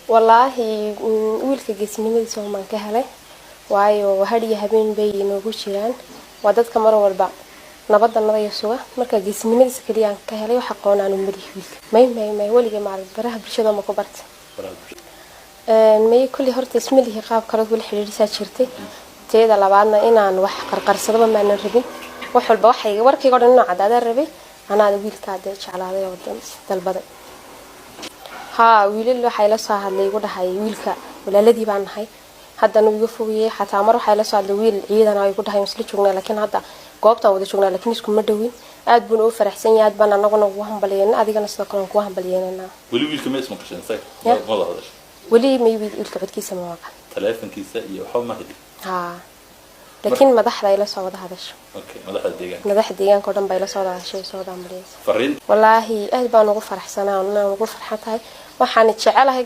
Wallaahi, wiilka geesinimadiisa waan ka helay, waayo hadh iyo habeen bay inoogu jiraan. Waa dadka mar walba nabadda nadaya suga. Marka geesinimadiisa keliya aan ka helay. Wax aqoon aan umalihi wiilka. May, may, may, weligay maarag. Baraha bulshada ma ku barta. May, kulli horta isma lihi qaab kale kula xidhiidhisaa jirtay. Teeda labaadna, inaan wax qarqarsadaba maanan rabin. Wax walba waxay warkayga o dhan inuu cadaadaa rabay. Anaada wiilkaa dee jeclaaday oo dalbaday. Haa, wiilal waxay la soo hadlay, igu dhahay wiilka walaaladii baan nahay. Haddana wuu iga fogayey. Xataa mar waxay la soo hadlay wiil ciidan oo igu dhahay isla joognaa, laakiin hadda goobtaan wada joognaa, laakiin iskuma dhowin. Aad buuna u faraxsan yahay, aad baan anaguna ugu hambalyeena, adigana sidoo kale waan kugu hambalyeynanaa. Weli wiilka ma ismaqasheen isaga? Ya. Ma wada hadashay? Weli may, wiilka codkiisa ma maqan. Taleefankiisa iyo waxba ma helin? Haa, laakiin madaxda ay la soo wada hadasho. Okay, madaxda deegaanka. Madaxda deegaanka oo dhan bay la soo wada hadashay, soo wada hambalyeysay. Fariin. Wallaahi, aad baan ugu faraxsanaa, inaan ugu farxan tahay. Waxaan jecelahay.